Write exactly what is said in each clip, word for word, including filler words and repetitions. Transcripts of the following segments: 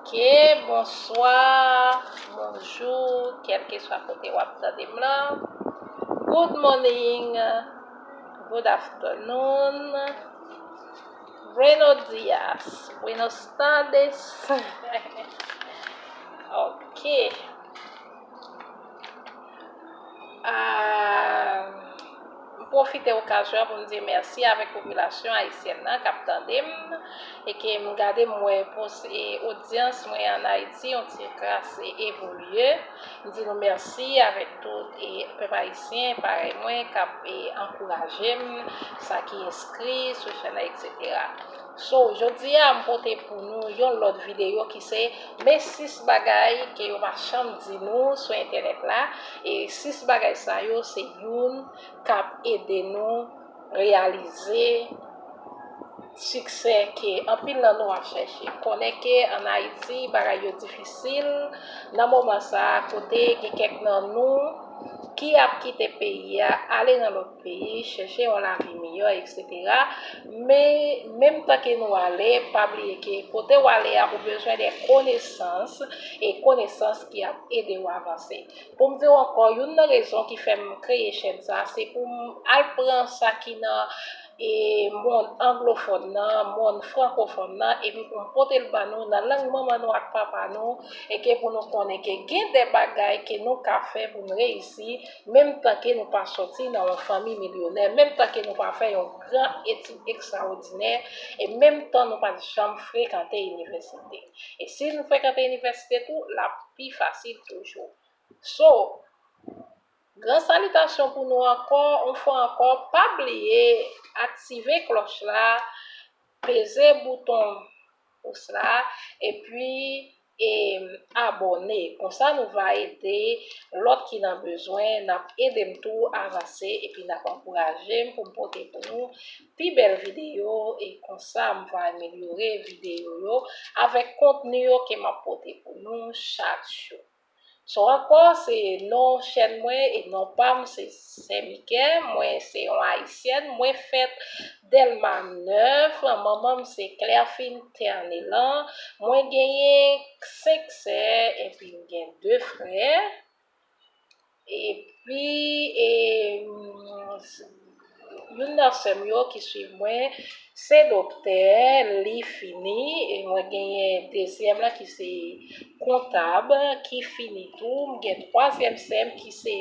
Ok, bonswa, bonjou, kèlkeswa kote w ap tande m lan. Good morning, good afternoon, buenos dias, buenas tardes. Ok. Ah, m pwofite okazyon an pou m di mèsi avèk popilasyon ayisyèn nan k ap tande m e ke m gade m wè pos- e odyans mwen ann Ayiti yon ti kras e evolye. M di nou mèsi avèk tout e pèp ayisyen parèy mwen k ap e ankouraje m, sa ki enskri sou chèn nan, etsetera. So, jodi a m pote pou nou yon lòt videyo ki se men sis bagay ke yo pa janm di nou sou entènèt la. E sis bagay sa yo se youn k ap ede nou reyalize siksè ke anpil nan nou ap chèche. Konnen ke ann Ayiti, bagay yo difisil nan moman sa a, kote gen kèk nan nou ki ap kite peyi a, ale nan lòt peyi, chèche yon lavi miyò, etsetera. Men, menm tan ke nou ale, pa bliye ke kote w ale a, ou bezwen de konesans, e konesans ki ap ede w avanse. Pou m di w ankò, youn nan rezon ki fè m kreye chèn sa, se pou m al pran sa ki nan e monn anglofòn nan, monn frankofòn nan, epi pou m pote l ba nou nan lang manman nou ak papa nou, e ke pou nou konnen ke gen de bagay ke nou ka fè pou n reyisi, menm tan ke nou pa sòti nan yon fanmi milyonè, menm tan ke nou pa fè yon gran etid ekstraòdinè, e menm tan nou pa t janm frekante inivèsite. E si nou frekante inivèsite tou, l ap pi fasil toujou. So, gran salitasyon pou nou ankò, yon fwa ankò, pa bliye aktive klòch la, peze bouton pous la, epi e abòne. Konsa nou va ede lòt ki nan bezwen, n ap ede m tou avanse, epi n ap ankouraje m pou m pote pou nou pi bèl videyo, e konsa m va amelyore videyo yo avèk kontni yo ke m ap pote pou nou chak jou. So ankò, se non chèn mwen e non pa m se Sè Mikè. Mwen se yon ayisyèn. Mwen fèt Dèlma nèf. Manman m se Clèfine Ternelan. Mwen genyen senk sè epi m gen de frè. Epi, e, youn nan sè m yo ki swiv mwen, se doktè, li fini, e mwen genyen dezyèm lan ki se kontab, ki fini tou. M gen twazyèm sè m ki se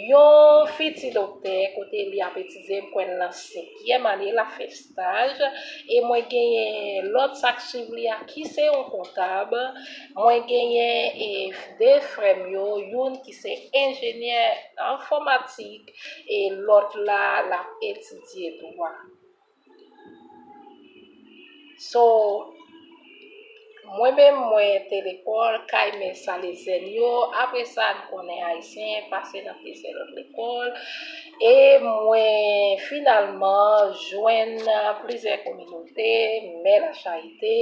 yon fiti doktè, kote li ap etidye, m kwè l nan senkyèm ane, l ap fè staj. E mwen genyen lòt sa k swiv li a, ki se yon kontab. Mwen genyen, e, de frè m yo, youn ki se enjenyè enfòmatik, e lòt la, l ap etidye dwa. So, mwen menm, mwen te lekòl kay mè Salezyen yo. Apre sa, n konnen Ayisyen pase nan plizyè lòt lekòl. E mwen finalman jwenn plizyè kominote, mè Lachayite,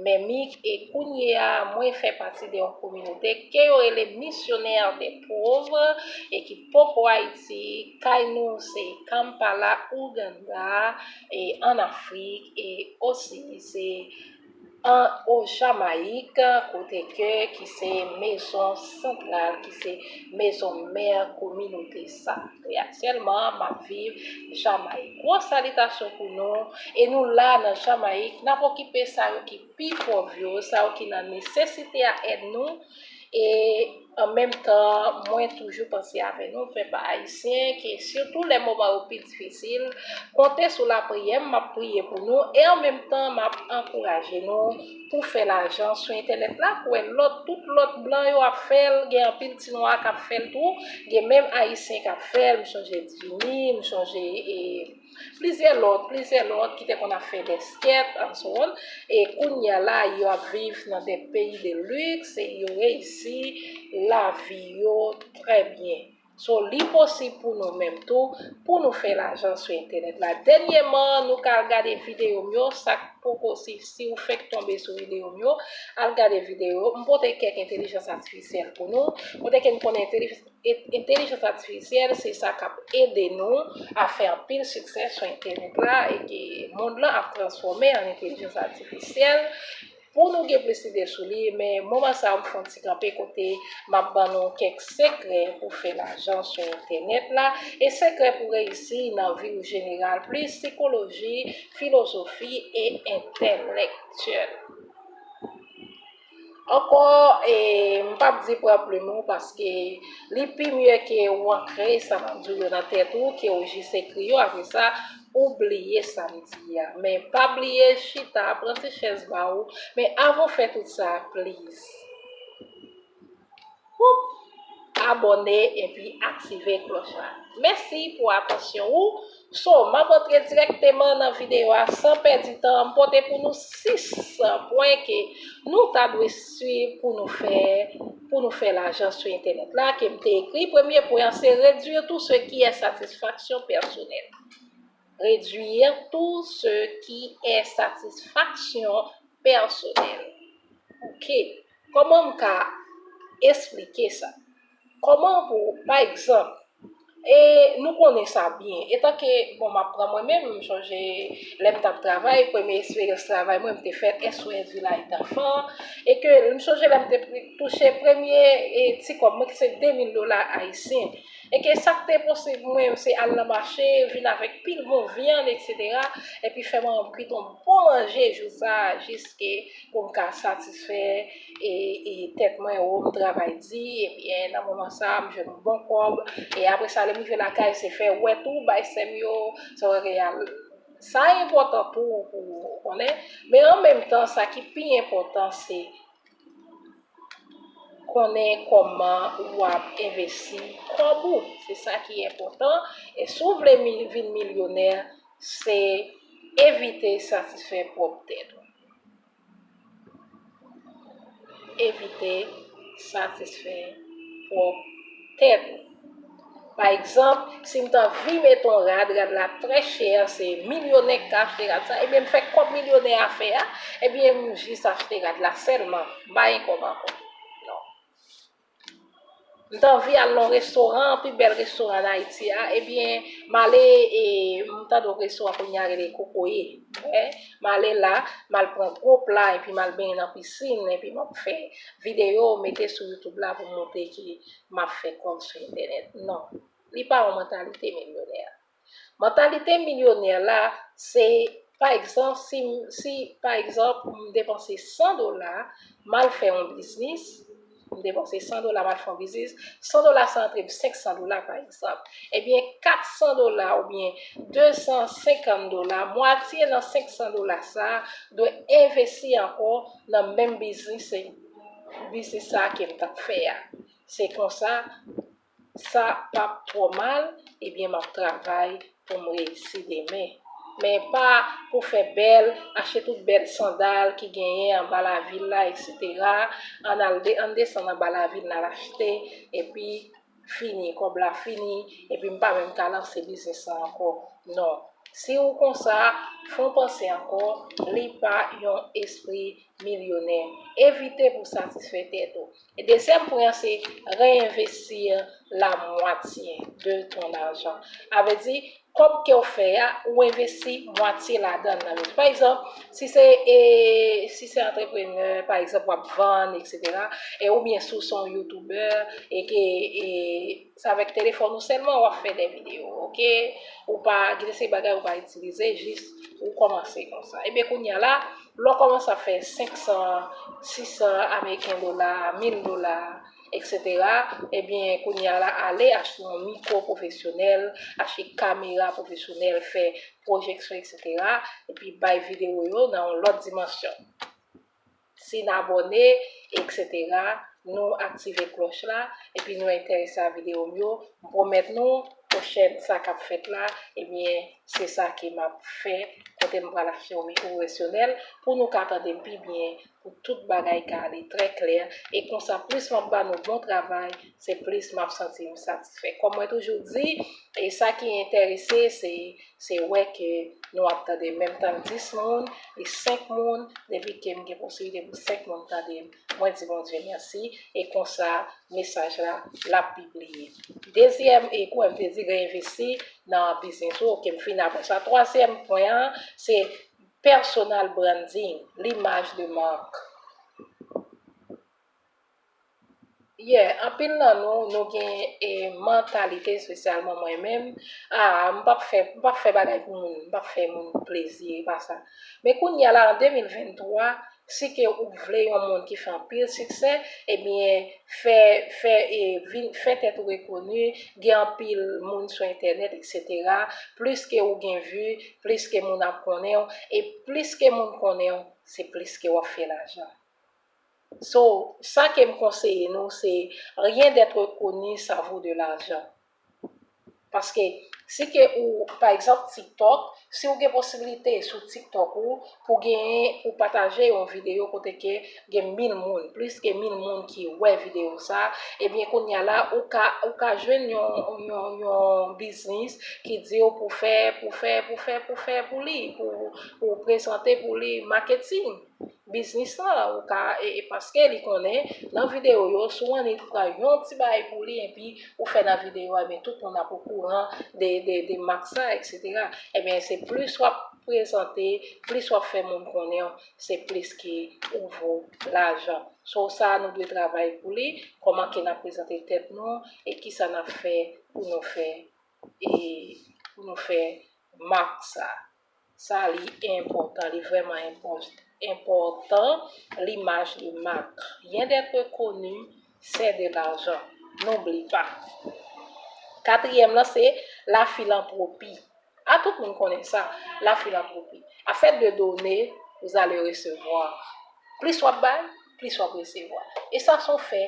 mè Mik, e kounye a, mwen fè pati de yon kominote ke yo rele Missionnaires des Pauvres, e ki poko Ayiti. Kay nou se Kampala, Ouganda, e ann Afrik, e osi se an, o Jamayik, kote ke, ki se mezon santral, ki se mezon mè kominote sa. E aktyèlman, m ap viv Jamayik. Gwo salitasyon pou nou, e nou la nan Jamayik, n ap okipe sa yo ki pi pòv yo, sa yo ki nan nesesite a èd nou, e an menm tan, mwen toujou panse avè nou, pèp ayisyen, ke sitou lè moman yo pi difisil, konte sou lapriyè m, m ap priye pou nou, e an menm tan, m ap ankouraje nou pou fè lajan sou entènèt la, pou wè lòt, tout lòt blan yo ap fè l, gen anpil ti nwa k ap fè l tou, gen menm ayisyen k ap fè l, m sonje Djimi, m sonje, e, plizyè lòt, plizyè lòt ki te konn ap fè dèskèt, and so on. E kounye a la, yo ap viv nan de peyi de liks e yo reyisi lavi yo trè byen. So, li posib pou nou menm tou, pou nou fè lajan sou entènèt la. Dènyèman, nou ka al gade videyo m yo, sa k poko, si, si w fèk tonbe sou videyo m yo, al gade videyo. M pote kèk entèlijans atifisyèl pou nou. Kote ke n konnen entèlijans e, entèlijans atifisyèl, se sa k ap ede nou a fè anpil siksè sou entènèt la e ke mond lan ap transfòme an entèlijans atifisyèl. pou nou gen plis ide sou li, men moman sa a m fè yon ti kanpe kote m ap ban nou kèk sekrè pou fè lajan sou entènèt la, e sekrè pou reyisi nan vi w jeneral, plis sikoloji, filozofi e entèlektyèl. Ankò, e, m p ap di pran plim ou paske li pi mye ke w ankre sa m ap di w yo nan tèt ou, ke w jis ekri yo, apre sa, ou bliye sa m di a. Men pa bliye chita, pran ti chèz ba ou, men avan w fè tout sa, please. Woup! Abòne epi aktive klòch la. Mèsi pou atansyon ou. So, m ap antre dirèkteman nan videyo a san pèdi tan. M pote pou nou sis pwen ke nou ta dwe swiv pou nou fè, pou nou fè lajan sou entènèt la, ke m te ekri. Premye pwen an, se réduire tout ce qui est satisfaction personnelle. Réduire tout ce qui est satisfaction personnelle. Ok. Kòman m ka esplike sa? Kòman pou, pa egzanp, e nou konnen sa byen. Etanke, bon, m ap pran mwen menm, m sonje lè m t ap travay, premye eksperyans travay mwen, m te fè S O S Village d'Enfants, e ke m sonje lè m te touche premye, e, ti kòb mwen, ki se de mil dola ayisyen. E ke sa k te posib mwen, se al nan mache, vin avèk pil bon vyann, etsetera, epi fè manman m kwit yon bon manje jou sa a, jiske pou m ka satisfè, e, e tèt mwen, o, m travay di, ebyen, nan moman sa a, m jwenn yon bon kòb, e apre sa, lè m rive lakay, se fè wè tou, bay sè m yo, sa w reyal. Sa enpòtan tou pou ou konnen, men an menm tan, sa ki pi enpòtan, se konnen kòman w ap envesti kòb ou. Se sa ki enpòtan. E si w vle mi-, vin milyonè, se evite satisfè pwòp tèt ou. Evite satisfè pwòp tèt ou. Pa egzanp, si m t anvi mete yon rad, rad la trè chè, se milyonè k ka achte rad sa, ebyen m fè kòb milyonè a fè a, ebyen m jis achte rad la sèlman, m pa gen kòb ankò. Non. M t anvi al nan yon restoran, pi bèl restoran ann Ayiti a, ebyen m ale, e, m tande yon restoran kounye a rele Kokoye. Wè, m ale la, m al pran gwo pla, epi m al benyen nan pisin, epi m ap fè videyo, mete sou YouTube la pou m montre ke m ap fè kòb sou entènèt. Non, li pa yon mantalite milyonè. Mantalite milyonè la, se, pa egzanp, si, si, pa egzanp, m depanse san dola, m al fè yon biznis, m depanse san dola, m al fè yon biznis, san dola sa antre m senk san dola, pa egzanp. Ebyen, kat san dola oubyen de san senkant dola, mwatye nan senk san dola sa a, dwe envesti ankò nan menm biznis, biznis sa a ke m t ap fè a. Se konsa, sa p ap twò mal, ebyen, m ap travay pou m reyisi demen. Men pa pou fè bèl, achte tout bèl sandal ki genyen anba lavil la, etsetera. Ann al de-, ann desann anba lavil, n al achte, epi fini, kòb la fini, epi m pa menm ka lanse biznis la ankò. Non. Si w konsa, fè w panse ankò, li pa yon espri milyonè. Evite pou satisfè tèt ou. E dezyèm pwen an, se reenvestir la mwatye de ton argent. A vle di, kòb ke w fè a, ou envesti mwatye ladan l nan. Pa egzanp, si se, e, si se antreprenè, pa egzanp, w ap vann, etsetera, e oubyen si w se yon youtubè, e ke, e, se avèk telefòn ou sèlman w ap fè de videyo, oke? Ou pa, gen de seri bagay ou pa itilize, jis ou kòmanse konsa. Ebyen, kounye a la, lè w kòmanse ap fè senk san, sis san ameriken dola, mil dola, etsetera, ebyen, kounye a la, ale achte yon mikwo pwofesyonèl, achte kamera pwofesyonèl, fè pwojeksyon, etsetera, epi bay videyo yo nan yon lòt dimansyon. Si n abòne, etsetera, nou aktive klòch la, epi nou enterese a videyo m yo, m pwomèt nou, pwochèn sa k ap fèt la, ebyen, se sa ke m ap fè, kote m pral achte yon mikwo pwofesyonèl, pou nou ka tande m pi byen, pou tout bagay ka ale trè klè, e konsa, plis m ap ba nou bon travay, se plis m ap santi m satisfè. Kòm mwen toujou di, e sa ki enterese, se se wè ke nou ap tande menm tan dis moun, e senk moun, depi ke m gen posiblite pou senk moun tande m, mwen di Bondye mèsi, e konsa mesaj la, l ap pibliye. Dezyèm, e kouwè m te di, reenvesti nan biznis ou, oke, m fin apre sa. Twazyèm pwen an, se Personal branding, limaj de mak. Yeah, anpil nan nou, nou gen e, mantalite, espesyalman mwen menm, a, m p ap fè, m p ap fè bagay pou moun, m p ap fè moun plezi, e pa sa. Men kounye a la, an de mil venntwa, si ke ou vle yon moun ki fè anpil siksè, ebyen, fè, fè, e, vin, fè tèt ou rekoni, gen anpil moun sou entènèt, etsetera. Plis ke ou gen vi, plis ke moun ap konnen w, e plis ke moun konnen w, se plis ke w ap fè lajan. So, sa ke m konseye nou, se rien d'être connu, ça vaut de l'argent. Paske, si ke ou, pa egzanp, TikTok, si ou gen posibilite sou TikTok ou, pou genyen, pou pataje yon videyo kote ke gen mil moun, plis ke mil moun ki wè videyo sa, ebyen, kounye a la, ou ka, ou ka jwenn yon, yon, yon biznis ki di w pou fè, pou fè, pou fè, pou fè pou li, pou, pou prezante pou li, maketing. Biznis lan, ou ka, e, e paske li konnen, nan videyo yo, si w annik pran yon ti bagay pou li, epi ou fè nan videyo a, ebyen, tout moun ap okouran de, de, de mak sa, etsetera. Ebyen, se plis w ap prezante, plis w ap fè moun konnen w, se plis ke ou vo lajan. So, sa nou dwe travay pou li, kòman ke n ap prezante tèt nou, e kisa n ap fè pou nou fè, e pou nou fè mak sa. Sa li enpòtan, li vrèman enpò-, enpòtan, limaj de mak. Rien d'être connu, c'est de l'argent. N'oublie pas. Katriyèm lan, se lafilantropi. A, tout moun konnen sa, lafilantropi. À force de donner, vous allez recevoir. Plis w ap bay, plis w ap resevwa. E sa se yon fè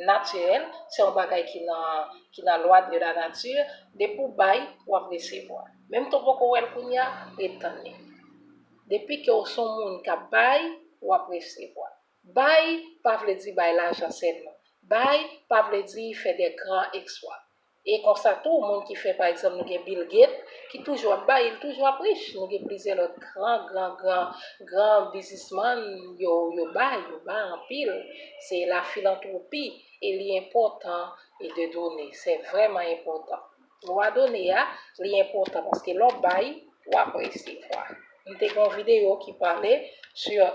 natirèl, se yon bagay ki nan, ki nan lwa de la nature, depi w bay, w ap resevwa. Menm tou poko wè l kounye a, ret tann li. Depi ke w se yon moun k ap bay, w ap resevwa. Bay pa vle di bay lajan sèlman. Bay pa vle di fè de gran eksplwa. E konsa tou, moun ki fè, pa egzanp, nou gen Bill Gates, ki toujou ap bay, li toujou ap rich. Nou gen plizyè lòt gran, gran, gran, gran biznismann, yo, yo bay, yo bay anpil. Se lafilantropi, e li enpòtan, e de done. Se vrèman enpòtan. Lwa done a, li enpòtan, paske lè w bay, w ap resevwa. M te gen yon videyo ki pale sur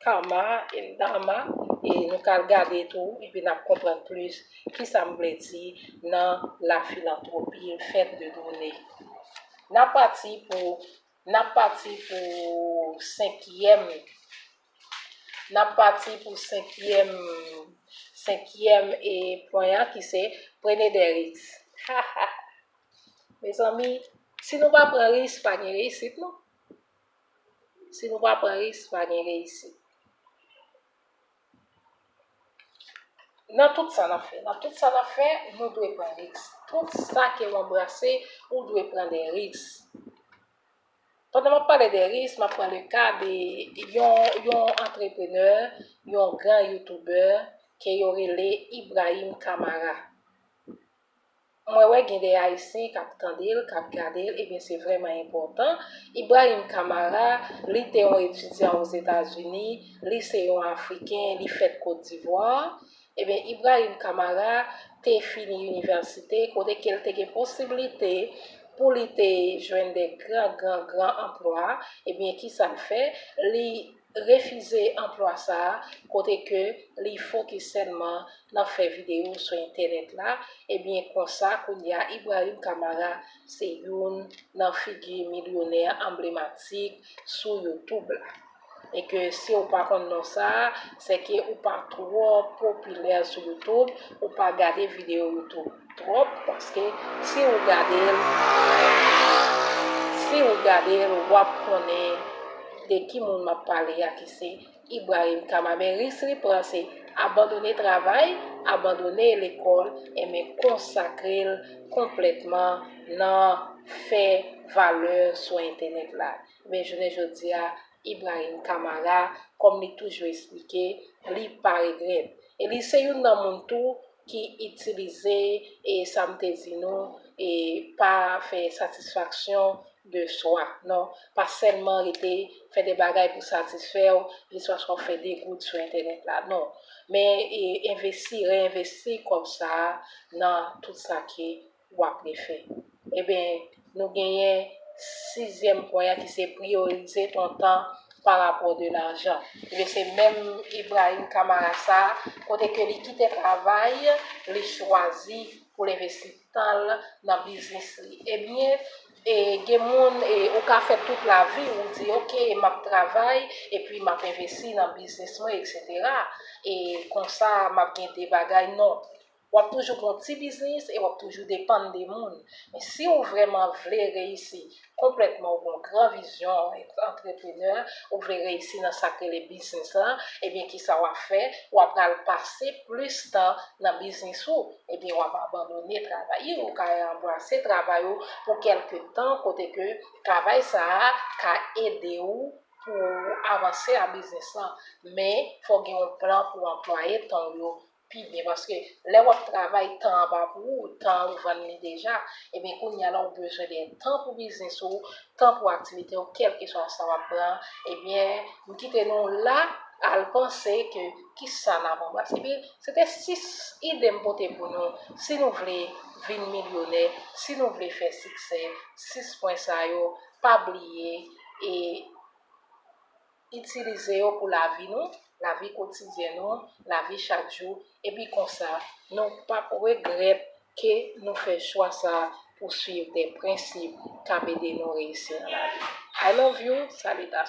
karma and dharma, e nou ka al gade tou, epi n ap konprann plis kisa m vle di nan lafilantropi, le fait de donner. N ap pati pou, n ap pati pou senkyèm, n ap pati pou senkyèm, senkyèm e pwen an ki se prenez des risques. Mezanmi, si nou pa pran risk, pa gen reyisit, non. Si nou pa pran risk, pa gen reyisit. Nan tout sa n ap fè, nan tout sa n ap fè, nou dwe pran risk. Tout sa ke w anbrase, ou dwe pran de risk. Pandan m ap pale de risk, m ap pran le ka de yon, yon antreprenè, yon gran youtubè ke yo rele Ibrahim Kamara. Mwen wè gen de Ayisyen k ap tande l, k ap gade l, ebyen se vrèman enpòtan. Ibrahim Kamara, li te yon etidyan Ozetazini, li se yon Afriken, li fèt Kot Divwa. Ebyen, Ibrahim Kamara te fini inivèsite, kote ke l te gen posiblite pou li te jwenn de gran, gran, gran anplwa. Ebyen, kisa l fè? Li refize anplwa sa a, kote ke li fokis sèlman nan fè videyo sou entènèt la, ebyen konsa kounye a Ibrahim Kamara se youn nan figi milyonè anblematik sou YouTube la. E ke si w pa konn non sa a, se ke ou pa twò popilè sou YouTube, ou pa gade videyo YouTube twòp, paske si w gade l, si w gade l, w ap konnen de ki moun m ap pale a, ki se Ibrahim Kamara. Men risk li pran se abandone travay, abandone lekòl, e men konsakre l konplètman nan fè valè sou entènèt la. Men jounen jodi a, Ibrahim Kamara, kòm li toujou esplike, li pa regrèt. E li se youn nan moun tou ki itilize, e sa m te di nou, e pa fè satisfaksyon de swa, non. Pa sèlman rete fè de bagay pou satisfè w, e swa, swa fè degout sou entènèt la, non. Men, e, envesti, reenvesti kòb sa a nan tout sa ke w ap refè. Ebyen, nou genyen Sizyèm pwen an ki se priyorize ton tan pa rapò de lajan. Ebyen se menm Ibrahim Kamara sa, kote ke li kite travay, li chwazi pou l envesti tan l nan biznis li. Ebyen, e, gen moun, e, ou ka fè tout lavi, ou di, "Ok, m ap travay, epi m ap envesti nan biznis mwen, etsetera. E konsa, m ap gen de bagay." Non. W ap toujou gen yon ti biznis e w ap toujou depann de moun. Men si w vrèman vle reyisi konplètman, ou gen yon gran vizyon, antreprenè, ou vle reyisi nan sa k rele biznis lan, ebyen, kisa w ap fè? W ap pral pase plis tan nan biznis ou, ebyen, w ap abandone travay ou, ou ka anbrase travay ou pou kèlke tan, kote ke travay sa a ka ede ou pou avanse a biznis lan. Men, fò gen yon plan pou anplwaye tan w yo pi byen, paske lè w ap travay, tan an pa pou ou, tan an ou vann li deja. Ebyen, kounye a la, ou bezwen de tan pou biznis ou, tan pou aktivite w, kèlkeswa sa w ap pran. Ebyen, m kite nou la, al panse ke kisa n ap anbrase. Ebyen, se te sis ide m pote pou nou. Si nou vle vin milyonè, si nou vle fè siksè, sis pwen sa yo, pa bliye, e itilize yo pou lavi nou, lavi kotidyèn nou, lavi chak jou, epi konsa, nou p ap regrèt ke nou fè chwa sa a pou swiv de prensip k ap ede nou reyisi nan lavi. I love you, salitasyon.